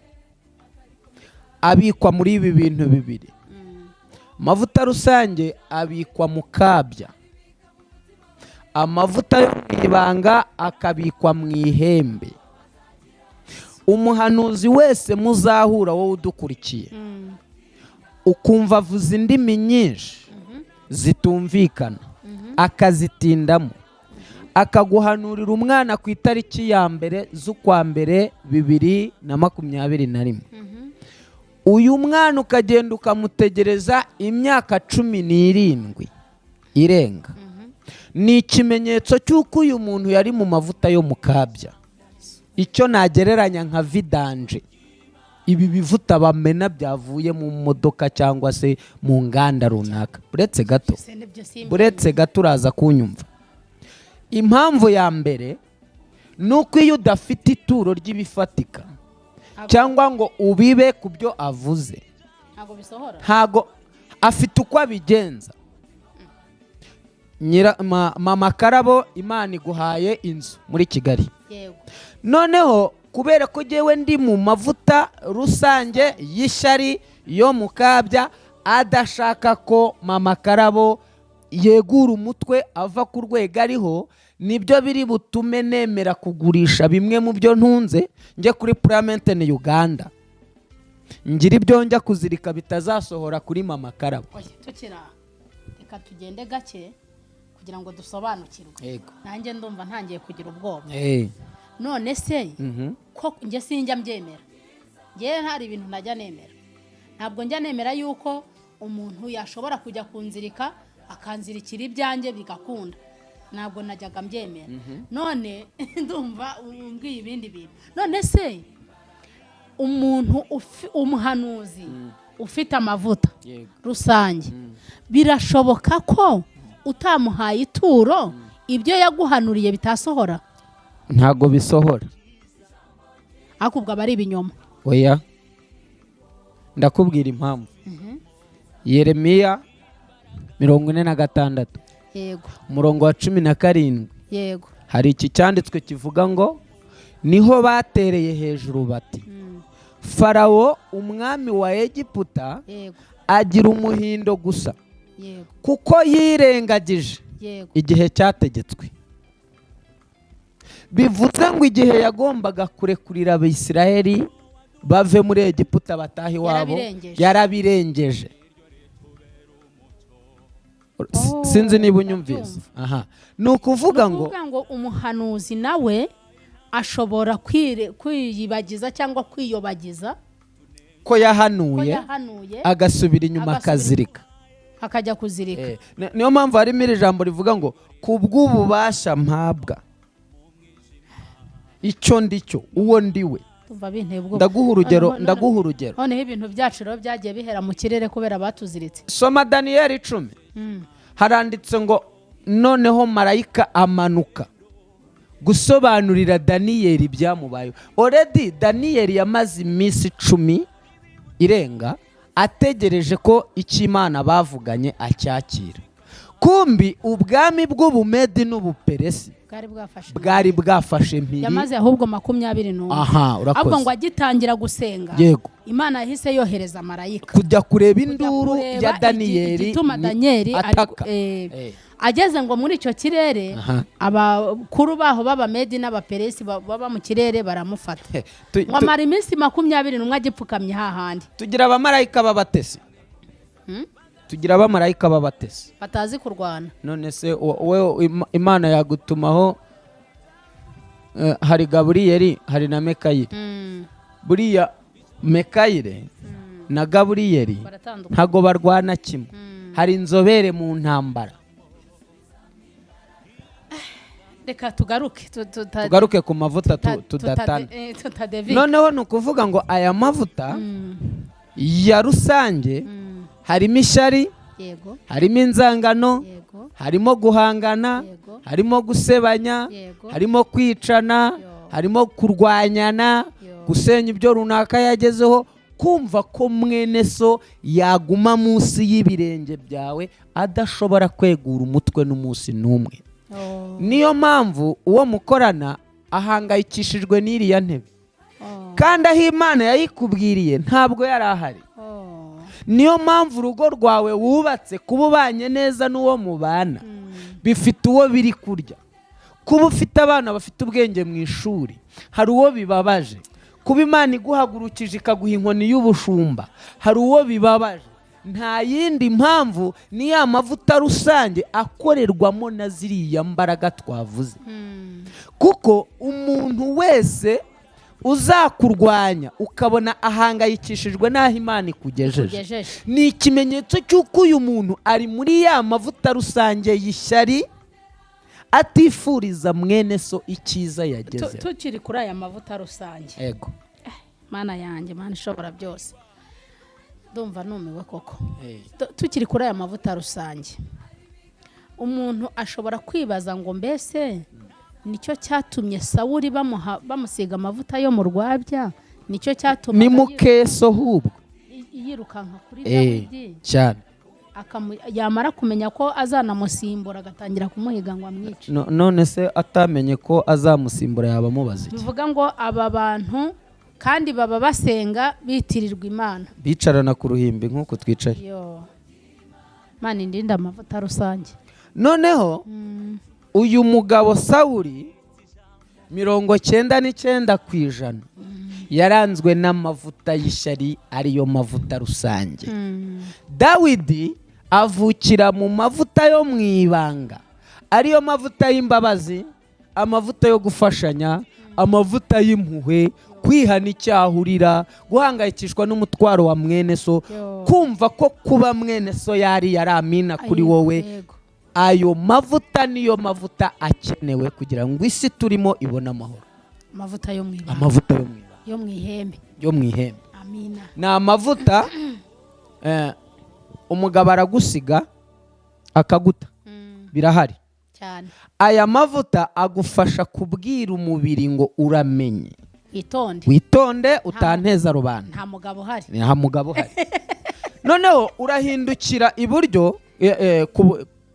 Speaker 1: abikwa muri ibi bintu bibiri. Amavuta rusange abikwa mu kabya, amavuta yo mu ibanga akabikwa mu ihembe. Umuhanuzi wese muzahura, wowe udukurikiye, ukumva avuza indimi nyinshi zitumvikana, akazitindamo, akaguhanurira umwana ku itariki ya 1 z'ukwa mbere 2021, uyu mwana ukagenda ukamutegereza imyaka 17 irenga, ni ikimenyetso cy'uko uyu muntu yari mu mavuta yo mu kabya, icyo nagereranya nka vidange. Ibi bivuta bamena byavuye mu modoka cyangwa se mu nganda runaka. Uretse gato,
Speaker 2: Se nibyo simbi.
Speaker 1: buretse gato, uraza kunyumva. Impamvu ya mbere ni uko iyo udafite ituro ry'ibifatika cyangwa ngo ubibe ku byo avuze,
Speaker 2: Ntabwo bisohora.
Speaker 1: Ntago afite uko abigenza. Mama Karabo, Imana iguhaye inzu muri Kigali. Noneho kubera ko ngewe ndi mu mavuta rusange y'ishyari yo mu kabya, adashaka ko Mama Karabo yegura umutwe ava ku rwego ariho, nibyo biri butume nemera kugurisha bimwe mu byo ntunze, njye kuri Puramenteni Uganda, ngira ibyo njya kuzirika bitazasohora kuri Mama Karabo.
Speaker 2: Oya, tukiri aho, reka tugende gake kugira ngo dusobanukirwe. Nanjye ndumva ntangiye kugira ubwoba. None se ko njye sinjya mbyemera, njye hari ibintu ntajya nemera. Ntabwo njya nemera yuko umuntu yashobora kujya kunzirika, akanzirikira ibyanjye bigakunda. Ntabwo najyaga mbyemera. None ndumva umbwiye ibindi bintu. None se umuntu umuhanuzi ufite amavuta rusange, birashoboka ko utamuhaye ituro ibyo yaguhanuriye bitasohora?
Speaker 1: Ntabwo bisohora.
Speaker 2: Ariko ubwo aba ari ibinyoma.
Speaker 1: Oya, ndakubwira impamvu. Yeremiya 46, umurongo wa 17, hari iki cyanditswe kivuga ngo: "Niho batereye hejuru bati: 'Farawo umwami wa Egiputa agira umuhindo gusa, kuko yirengagije igihe cyategetswe.'" Bivuze ngo igihe yagombaga kurekurira Abisiraheli bave muri Egiputa bataha iwabo,
Speaker 2: Yarabirengeje.
Speaker 1: yarabirengeje.
Speaker 2: Oh,
Speaker 1: Sinzi niba unyumvise. Aha ni ukuvuga
Speaker 2: Ni
Speaker 1: ngo
Speaker 2: ukuvuga ngo umuhanuzi nawe ashobora kwiyibagiza cyangwa kwiyobagiza
Speaker 1: ko
Speaker 2: ko
Speaker 1: yahanuye,
Speaker 2: yahanuye,
Speaker 1: agasubira inyuma,
Speaker 2: agasubira
Speaker 1: akazirika.
Speaker 2: Akajya kuzirika.
Speaker 1: Niyo mpamvu harimo iri jambo rivuga ngo: "Kubw'ububasha mpabwa, icyo ndi cyo, uwo ndi we."
Speaker 2: Tumva binteye ubwoba.
Speaker 1: Ndaguha urugero. Ndaguha urugero.
Speaker 2: Noneho ibintu byacu rero byagiye bihera mu kirere kubera batuziritse.
Speaker 1: Soma Daniyeli 10. Haranditse ngo: "Noneho marayika amanuka gusobanurira Daniyeli ibyamubayeho." Already Daniyeli yamaze iminsi 10 irenga ategereje ko icyo Imana bavuganye acyakira. Kumbi ubwami bw'Ubumedi n'Ubuperesi
Speaker 2: bwari bwafashe
Speaker 1: bwari bwafashe mpiri.
Speaker 2: Yamaze ahubwo 21.
Speaker 1: Aha.
Speaker 2: Ahubwo ngo
Speaker 1: Urakoze.
Speaker 2: agitangira gusenga, Imana yahise yohereza marayika
Speaker 1: kujya kureba
Speaker 2: kujya
Speaker 1: induru
Speaker 2: kureba
Speaker 1: ya Daniyeli
Speaker 2: igituma Daniyeli
Speaker 1: ataka.
Speaker 2: Ageze ngo muri icyo kirere, abakuru baho b'Abamedi n'Abaperesi baba mu kirere baramufata, ngo amara iminsi 21 agipfukamye hahandi.
Speaker 1: Tugira abamarayika b'abatesi. Tugira abamarayika b'abatesi.
Speaker 2: Batazi kurwana.
Speaker 1: None se wowe Imana yagutumaho, hari Gaburiyeli, hari na Mekayeli. Buriya Mekayire na Gaburiyeli
Speaker 2: Baratandukanye.
Speaker 1: ntago barwana kimwe. Hari inzobere mu ntambara.
Speaker 2: Reka tugaruke
Speaker 1: Tugaruke ku mavuta, tudatana.
Speaker 2: Tutadevika.
Speaker 1: Noneho ni ukuvuga ngo aya mavuta ya rusange harimo ishyari, harimo inzangano, harimo guhangana, harimo gusebanya, harimo kwicana, harimo kurwanyana, gusenya ibyo runaka yagezeho, kumva ko mwene so yaguma munsi y'ibirenge byawe adashobora kwegura umutwe n'umunsi n'umwe.
Speaker 2: Oh.
Speaker 1: Niyo mpamvu uwo mukorana ahangayikishijwe n'iriya ntebe, kandi aho Imana yayikubwiriye ntabwo yari ahari.
Speaker 2: Oh.
Speaker 1: Niyo mpamvu urugo rwawe wubatse, kuba ubanye neza n'uwo mubana, bifite uwo biri kurya. Kuba ufite abana bafite ubwenge mu ishuri, hari uwo bibabaje. Kuba Imana iguhagurukije ikaguha inkoni y'ubushumba, hari uwo bibabaje. Nta yindi mpamvu, ni ya mavuta rusange akorerwamo na ziriya mbaraga twavuze. Kuko umuntu wese uzakurwanya ukabona ahangayikishijwe n'aho Imana ikugejeje,
Speaker 2: Kugejeje.
Speaker 1: ni ikimenyetso cy'uko uyu muntu ari muri ya mavuta rusange y'ishyari, atifuriza mwene so icyiza yagezeho.
Speaker 2: Tukiri kuri aya mavuta rusange,
Speaker 1: Ego.
Speaker 2: Mana yanjye, Mana ishobora byose, ndumva numiwe koko. Tukiri kuri aya mavuta rusange, umuntu ashobora kwibaza ngo mbese nicyo cyatumye Sawuri bamusiga amavuta yo mu rwabya? Nicyo cyatumye
Speaker 1: Ni mukeso hubwo.
Speaker 2: yirukanka kuri Dawidi?
Speaker 1: Cyane.
Speaker 2: Yamara kumenya ko azanamusimbura, agatangira kumuhiga ngo amwice.
Speaker 1: None se atamenye ko azamusimbura, yaba amubaza iki?
Speaker 2: Bivuga ngo aba bantu kandi baba basenga, bitirirwa Imana.
Speaker 1: Bicarana ku ruhimbi nk'uko twicaye.
Speaker 2: Yo Mana, indinde amavuta rusange.
Speaker 1: Noneho uyu mugabo Sawuri, 99% yaranzwe n'amavuta y'ishyari, ariyo mavuta rusange. Dawidi avukira mu mavuta yo mu ibanga, ariyo mavuta y'imbabazi, amavuta yo gufashanya, amavuta y'impuhwe, kwihana icyaha urira, guhangayikishwa n'umutwaro wa mwene so,
Speaker 2: Yo.
Speaker 1: kumva ko kuba mwene so yari yaramina kuri wowe. Ayo mavuta niyo mavuta akenewe kugira ngo isi turimo ibone amahoro.
Speaker 2: Amavuta yo mu ibanga.
Speaker 1: Amavuta yo mu ibanga.
Speaker 2: Yo mu ihembe.
Speaker 1: Yo mu ihembe.
Speaker 2: Amina.
Speaker 1: Ni amavuta, umugabo aragusiga akaguta, birahari.
Speaker 2: Cyane.
Speaker 1: Aya mavuta agufasha kubwira umubiri ngo uramenye,
Speaker 2: witonde,
Speaker 1: witonde utanteza rubanda.
Speaker 2: Nta mugabo uhari.
Speaker 1: Nta mugabo uhari. Noneho urahindukira iburyo,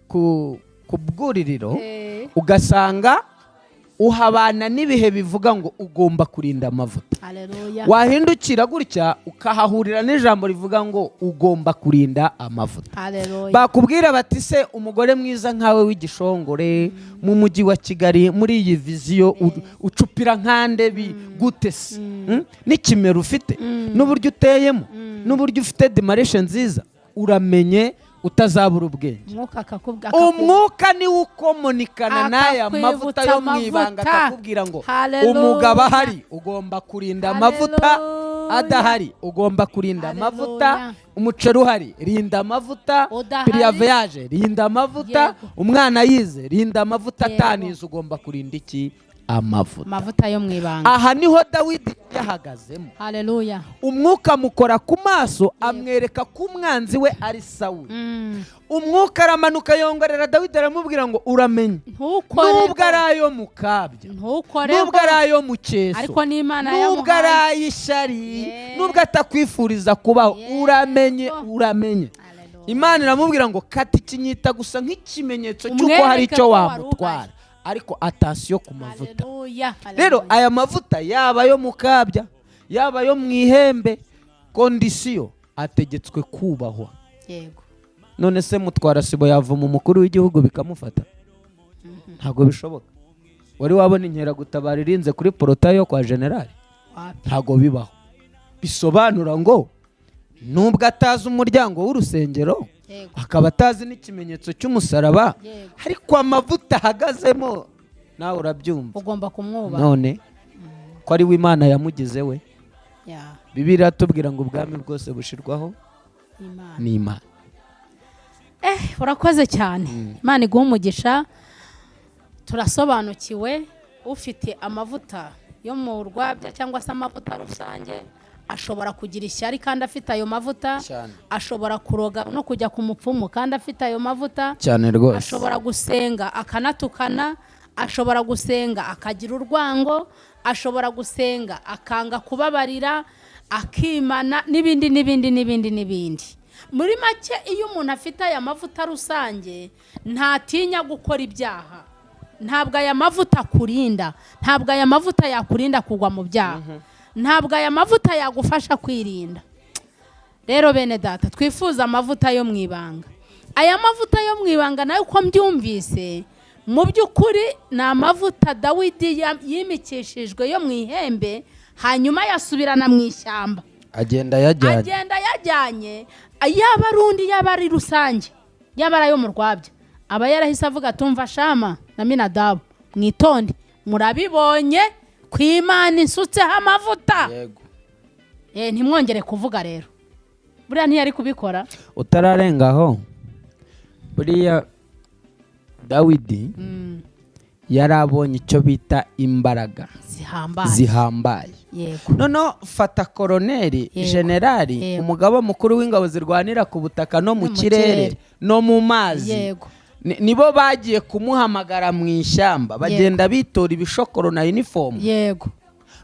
Speaker 1: ku bwuririro, ugasanga uhabana n'ibihe bivuga ngo ugomba kurinda amavuta.
Speaker 2: Haleluya.
Speaker 1: Wahindukira gutya, ukahahurira n'ijambo rivuga ngo ugomba kurinda amavuta.
Speaker 2: Haleluya.
Speaker 1: Bakubwira bati: "Se umugore mwiza nkawe w'igishongore mu mujyi wa Kigali, muri iyi vision, ucupira nkande gute se? N'ikimero ufite, n'uburyo uteyemo, n'uburyo ufite démarche nziza, uramenye utazabura ubwenge."
Speaker 2: Umwuka akakubwira.
Speaker 1: Umwuka niwo ukomonikana n'aya mavuta yo mu ibanga,
Speaker 2: Akakwibutsa.
Speaker 1: akakubwira ngo
Speaker 2: Haleluya.
Speaker 1: umugabo ahari ugomba kurinda amavuta,
Speaker 2: Haleluya.
Speaker 1: adahari ugomba kurinda amavuta,
Speaker 2: Haleluya.
Speaker 1: umuceri uhari rinda amavuta,
Speaker 2: Udahari.
Speaker 1: piriyaveyaje rinda amavuta, umwana yize rinda amavuta, atanize ugomba kurinda iki? Amavuta.
Speaker 2: Amavuta yo mu ibanga.
Speaker 1: Aha niho Dawidi yahagazemo.
Speaker 2: Haleluya.
Speaker 1: Umwuka amukora ku maso, amwereka ko umwanzi we ari Sawuli. Umwuka aramanuka, yongorera Dawidi, aramubwira ngo uramenye,
Speaker 2: ntukore,
Speaker 1: nubwo ari ayo mu kabya,
Speaker 2: ntukore,
Speaker 1: nubwo ari ayo mu cyeso,
Speaker 2: ariko n'Imana
Speaker 1: nubwo ari
Speaker 2: yamuhaye.
Speaker 1: ay'ishyari,
Speaker 2: Yeah.
Speaker 1: nubwo atakwifuriza kubaho, uramenye, uramenye.
Speaker 2: Haleluya.
Speaker 1: Imana iramubwira ngo kata ikinyita gusa nk'ikimenyetso cy'uko
Speaker 2: Umwereke
Speaker 1: hari icyo
Speaker 2: ko wari
Speaker 1: wamutwara, ariko attention ku mavuta.
Speaker 2: Haleluya.
Speaker 1: Rero
Speaker 2: Haleluya.
Speaker 1: aya mavuta, yaba ayo mu kabya, yaba ayo mu ihembe, condition ategetswe kubahwa. None se mutwara sibo yavuma umukuru w'igihugu bikamufata? Ntabwo bishoboka. Wari wabona inkeragutabara irinze kuri portail yo kwa generali?
Speaker 2: Wapi.
Speaker 1: Ntabwo bibaho. Bisobanura ngo nubwo atazi umuryango w'urusengero, akaba atazi n'ikimenyetso cy'umusaraba, ariko amavuta ahagazemo nawe urabyumva.
Speaker 2: Ugomba kumwubaha.
Speaker 1: None ko ari we Imana yamugize we? Bibiliya iratubwira ngo ubwami bwose bushirwaho
Speaker 2: Imana.
Speaker 1: n'Imana.
Speaker 2: Urakoze cyane, Imana iguhe umugisha. Turasobanukiwe, ufite amavuta yo mu rwabya cyangwa se amavuta rusange ashobora kugira ishyari kandi afite ayo mavuta.
Speaker 1: Cyane.
Speaker 2: Ashobora kuroga no kujya ku mupfumu kandi afite ayo mavuta.
Speaker 1: Cyane rwose.
Speaker 2: Ashobora gusenga akanatukana, ashobora gusenga akagira urwango, ashobora gusenga akanga kubabarira, akimana, n'ibindi n'ibindi n'ibindi n'ibindi. Muri make, iyo umuntu afite aya mavuta rusange ntatinya gukora ibyaha. Ntabwo aya mavuta akurinda, ntabwo aya mavuta yakurinda kugwa mu byaha, ntabwo aya mavuta yagufasha kwirinda. Rero bene data, twifuza amavuta yo mu ibanga. Aya mavuta yo mu ibanga nayo, uko mbyumvise, mu by'ukuri ni amavuta Dawidi yimikishijwe yo mu ihembe, hanyuma yasubirana mu ishyamba.
Speaker 1: Agenda yajyanye.
Speaker 2: Agenda yajyanye. Yaba ari undi, yaba ari rusange, yaba ari ayo mu rwabya, aba yarahise avuga: "Tumva Shama na Minadabu, mwitonde, murabibonye ku Imana insutseho amavuta." Ntimwongere kuvuga." Rero buriya ntiyari kubikora.
Speaker 1: Utararengaho, buriya Dawidi Yari abonye icyo bita imbaraga
Speaker 2: zihambaye.
Speaker 1: Zihambaye. Noneho fata koroneri, generali, umugaba mukuru w'ingabo zirwanira ku butaka no mu
Speaker 2: No mu
Speaker 1: kirere
Speaker 2: kirere.
Speaker 1: no mu mazi. Nibo bagiye kumuhamagara mu ishyamba, bagenda bitora ibishokoro na uniform,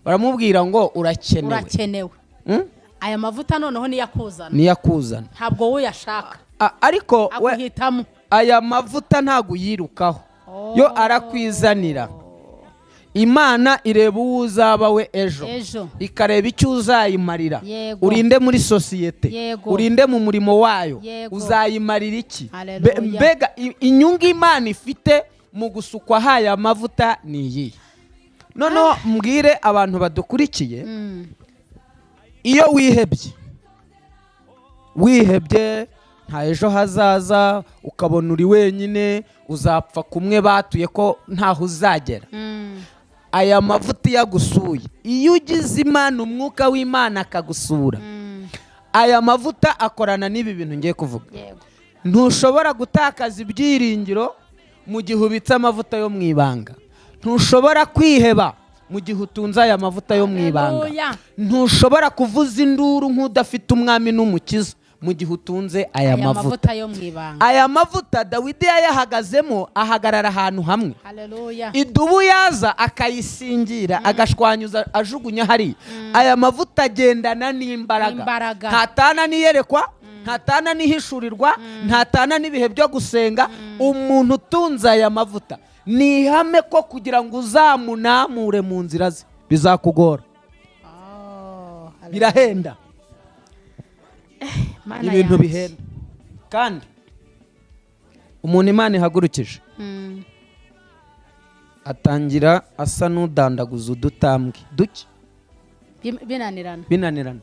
Speaker 1: baramubwira ngo urakenewe.
Speaker 2: Urakenewe. Aya mavuta noneho niyo akuzana.
Speaker 1: Niyo akuzana.
Speaker 2: Ntabwo wowe uyashaka.
Speaker 1: Ariko we
Speaker 2: aguhitamo.
Speaker 1: Aya mavuta ntabwo uyirukaho, yo arakwizanira. Imana ireba uwo uzaba we ejo,
Speaker 2: ejo,
Speaker 1: ikareba icyo uzayimarira. Urinde muri sosiyete, urinde mu murimo wayo, uzayimarira iki?
Speaker 2: Haleluya.
Speaker 1: Mbega inyungu Imana ifite mu gusukwa haya mavuta ni iyi. Noneho mbwire abantu badukurikiye, iyo wihebye, wihebye nta ejo hazaza, ukabona uri wenyine, uzapfa kumwe batuye ko ntaho uzagera, aya mavuta iyo agusuye, iyo ugize Imana, umwuka w'Imana akagusura, aya mavuta akorana n'ibi bintu ngiye kuvuga. Ntushobora gutakaza ibyiringiro mu gihe ubitse amavuta yo mu ibanga. Ntushobora kwiheba mu gihe utunze aya mavuta yo mu ibanga.
Speaker 2: Haleluya.
Speaker 1: Ntushobora kuvuza induru nk'udafite umwami n'umukiza mu gihe utunze aya
Speaker 2: aya
Speaker 1: mavuta.
Speaker 2: Mavuta yo mu ibanga.
Speaker 1: Aya mavuta Dawidi yayahagazemo, ahagarara ahantu hamwe.
Speaker 2: Haleluya.
Speaker 1: Idubu yaza akayisingira, agashwanyuza, ajugunya hariya. Aya mavuta agendana n'imbaraga.
Speaker 2: Imbaraga.
Speaker 1: Ntatana n'iyerekwa, ntatana n'ihishurirwa, ntatana n'ibihe byo gusenga. Umuntu utunze aya mavuta, ni ihame ko kugira ngo uzamunamure mu nzira ze bizakugora.
Speaker 2: Oh, haleluya.
Speaker 1: Birahenda.
Speaker 2: Mana
Speaker 1: Ibintu
Speaker 2: yanjye.
Speaker 1: bihenda. Kandi umuntu Imana ihagurukije atangira asa n'udandaguza udutambwe duke.
Speaker 2: Binanirana.
Speaker 1: Binanirana.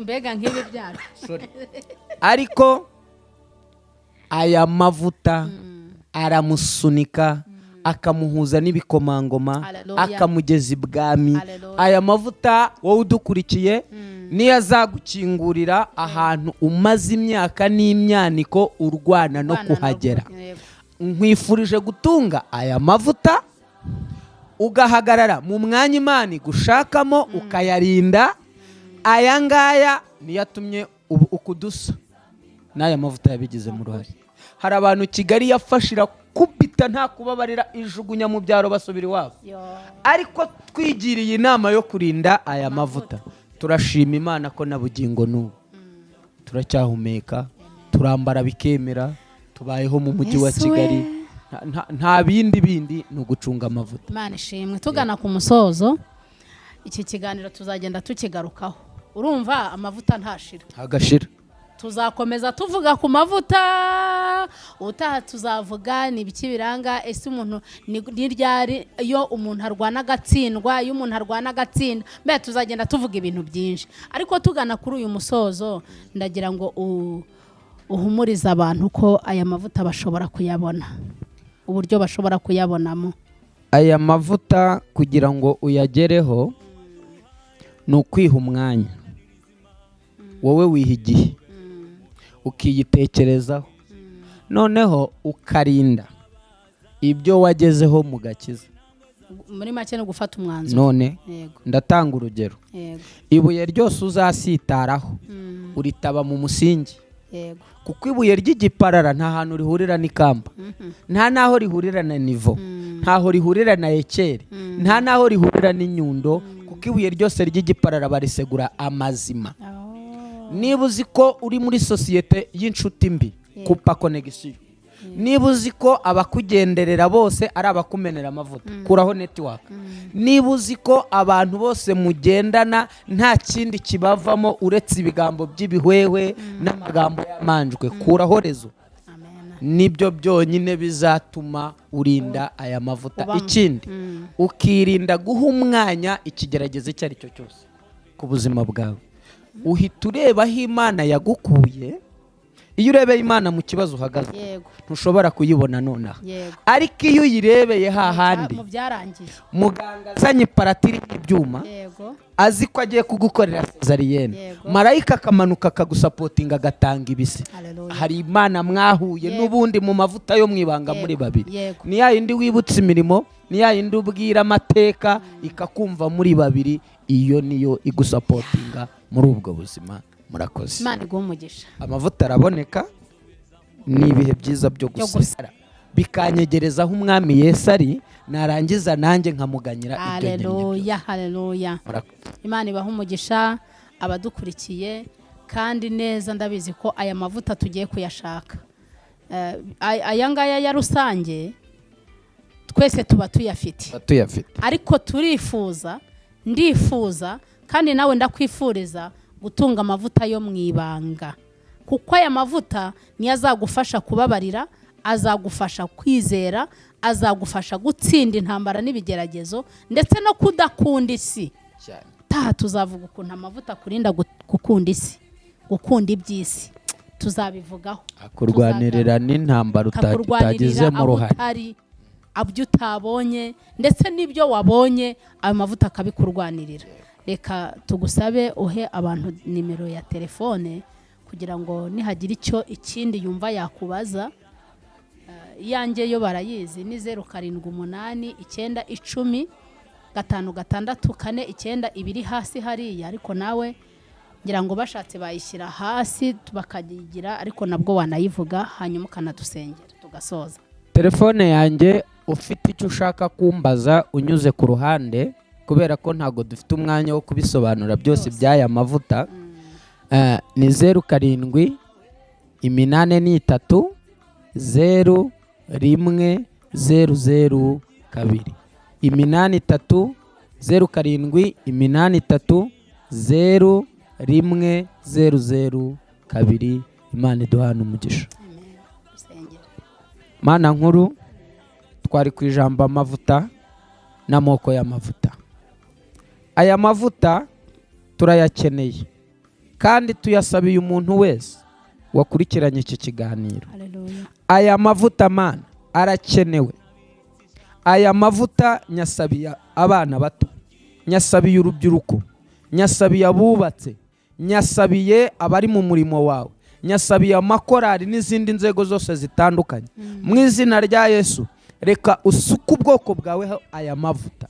Speaker 2: Mbega nk'ibi byacu.
Speaker 1: Ariko aya mavuta aramusunika, akamuhuza n'ibikomangoma,
Speaker 2: Haleluya.
Speaker 1: akamugeza ibwami.
Speaker 2: Haleluya.
Speaker 1: Aya mavuta, wowe udukurikiye, niyo azagukingurira ahantu umaze imyaka n'imyaniko urwana no
Speaker 2: Urwana no
Speaker 1: kuhagera. Nkwifurije gutunga aya mavuta, ugahagarara mu mwanya Imana igushakamo, ukayarinda. Aya ngaya niyo atumye ubu ukudusa n'aya mavuta yabigizemo uruhare. Hari abantu Kigali yafashe irakubita, nta kubabarira, ijugunya mu byaro, basubira iwabo.
Speaker 2: Yo.
Speaker 1: Ariko twigiriye inama yo kurinda aya mavuta. Turashima Imana ko na bugingo n'ubu turacyahumeka, turambara bikemera, tubayeho mu mujyi wa
Speaker 2: Yesu
Speaker 1: Kigali.
Speaker 2: we.
Speaker 1: Nta bindi bindi, ni ugucunga amavuta.
Speaker 2: Imana ishimwe. Tugana ku musozo, iki kiganiro tuzagenda tukigarukaho. Urumva amavuta ntashira.
Speaker 1: Agashira.
Speaker 2: Tuzakomeza tuvuga ku mavuta. Ubutaha tuzavuga ni ibiki biranga, ese umuntu ni ryari iyo umuntu arwana agatsindwa, iyo umuntu arwana agatsinda. Mbere tuzagenda tuvuga ibintu byinshi, ariko tugana kuri uyu musozo, ndagira ngo uhumurize abantu ko aya mavuta bashobora kuyabona, uburyo bashobora kuyabonamo.
Speaker 1: Aya mavuta kugira ngo uyagereho ni ukwiha umwanya. Wowe wiha igihe, ukiyitekerezaho, noneho ukarinda ibyo wagezeho mu gakiza.
Speaker 2: Muri make ni ugufata umwanzuro.
Speaker 1: None ndatanga urugero. Ibuye ryose uzasitaraho uritaba mu musingi, kuko ibuye ry'igiparara nta hantu rihurira n'ikamba, nta n'aho rihurira na nivo, ntaho rihurira na ekeri, nta n'aho rihurira n'inyundo, kuko ibuye ryose ry'igiparara barisegura amazima. Niba uzi ko uri muri sosiyete y'inshuti mbi, kupa connexion. Niba uzi ko abakugenderera bose ari abakumenera amavuta, kuraho network. Niba uzi ko abantu bose mugendana nta kindi kibavamo uretse ibigambo by'ibihwehwe n'amagambo y'amanjwe, kuraho réseau.
Speaker 2: Amen.
Speaker 1: Nibyo byonyine bizatuma urinda aya mavuta. Ikindi, ukirinda guha umwanya ikigeragezo icyo ari cyo cyose ku buzima bwawe. Uhita ureba aho Imana yagukuye. Iyo urebeye Imana mu kibazo uhagaze, ntushobora kuyibona nonaha. Ariko iyo uyirebeye hahandi
Speaker 2: mu byarangiye,
Speaker 1: muganga azanye iparatiri y'ibyuma, azi ko agiye kugukorera césarienne, marayika akamanuka akagusupportinga, agatanga ibise.
Speaker 2: Haleluya.
Speaker 1: Hari Imana mwahuye n'ubundi mu mavuta yo mu ibanga muri babiri. Ni ya yindi wibutsa imirimo, ni ya yindi ubwira amateka ikakumva muri babiri. Iyo niyo igusupportinga muri ubwo buzima. Murakoze.
Speaker 2: Imana iguhe umugisha.
Speaker 1: Amavuta araboneka, ni ibihe byiza byo
Speaker 2: Byo
Speaker 1: gusa bikanyegereza aho Umwami Yesu ari, narangiza nanjye nkamuganyira ibyo nkennye byose.
Speaker 2: Haleluya, haleluya.
Speaker 1: Murakoze.
Speaker 2: Imana ibaha umugisha abadukurikiye, kandi neza ndabizi ko aya mavuta tugiye kuyashaka. Aya ngaya ya rusange twese tuba tuyafite,
Speaker 1: Tuba tuyafite,
Speaker 2: ariko turifuza, ndifuza kandi nawe ndakwifuriza gutunga amavuta yo mu ibanga, kuko aya mavuta niyo azagufasha kubabarira, azagufasha kwizera, azagufasha gutsinda intambara n'ibigeragezo, ndetse no kudakunda isi.
Speaker 1: Cyane.
Speaker 2: Taha tuzavuga ukuntu amavuta akurinda gukunda isi, gukunda iby'isi, tuzabivugaho.
Speaker 1: Akurwanirira n'intambara
Speaker 2: Akakurwanirira
Speaker 1: utagizemo
Speaker 2: aho
Speaker 1: uruhare.
Speaker 2: utari, ibyo utabonye, ndetse n'ibyo wabonye, ayo mavuta akabikurwanirira. Reka tugusabe uhe abantu nimero ya telefone kugira ngo nihagira icyo ikindi yumva yakubaza. Iyanjye yo barayizi, ni 0789105649, ibiri hasi hariya, ariko nawe ngira ngo bashatse bayishyira hasi bakayigira, ariko nabwo wanayivuga, hanyuma ukanadusengera tugasoza.
Speaker 1: Telefone yanjye, ufite icyo ushaka kumbaza unyuze ku ruhande, kubera ko ntabwo dufite umwanya wo kubisobanura byose
Speaker 2: Byose.
Speaker 1: by'aya mavuta, ni 0783 010 02. 83, 0783 010 02. Imana iduhana umugisha.
Speaker 2: Amen. Dusengere.
Speaker 1: Mana nkuru, twari ku ijambo amavuta n'amoko y'amavuta. Aya mavuta turayakeneye kandi tuyasabiye umuntu wese wakurikiranye iki kiganiro.
Speaker 2: Haleluya.
Speaker 1: Aya mavuta, Mana, arakenewe. Aya mavuta nyasabiye abana bato, nyasabiye urubyiruko, nyasabiye abubatse, nyasabiye abari mu murimo wawe, nyasabiye amakorari n'izindi nzego zose zitandukanye. Mu izina rya Yesu, reka usuke ubwoko bwawe aya mavuta,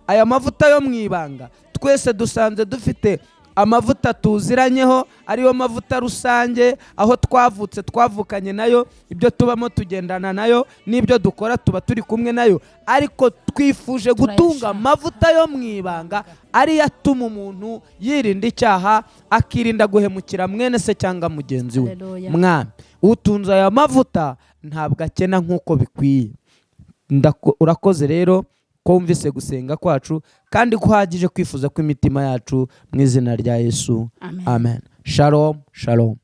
Speaker 1: aya mavuta yo mu ibanga. Twese dusanze dufite amavuta tuziranyeho, ariyo mavuta rusange, aho twavutse twavukanye nayo, ibyo tubamo tugendana nayo, n'ibyo dukora tuba turi kumwe nayo, ariko twifuje gutunga
Speaker 2: Turayashaka.
Speaker 1: amavuta yo mu ibanga, ariyo atuma umuntu yirinda icyaha, akirinda guhemukira mwene se cyangwa mugenzi we.
Speaker 2: Haleluya.
Speaker 1: Mwami, utunze aya mavuta ntabwo akena nk'uko bikwiye. Urakoze rero ko wumvise gusenga kwacu kandi ko uhagije kwifuza kw'imitima yacu, mu izina rya Yesu.
Speaker 2: Amen.
Speaker 1: Amen. Shalom, shalom.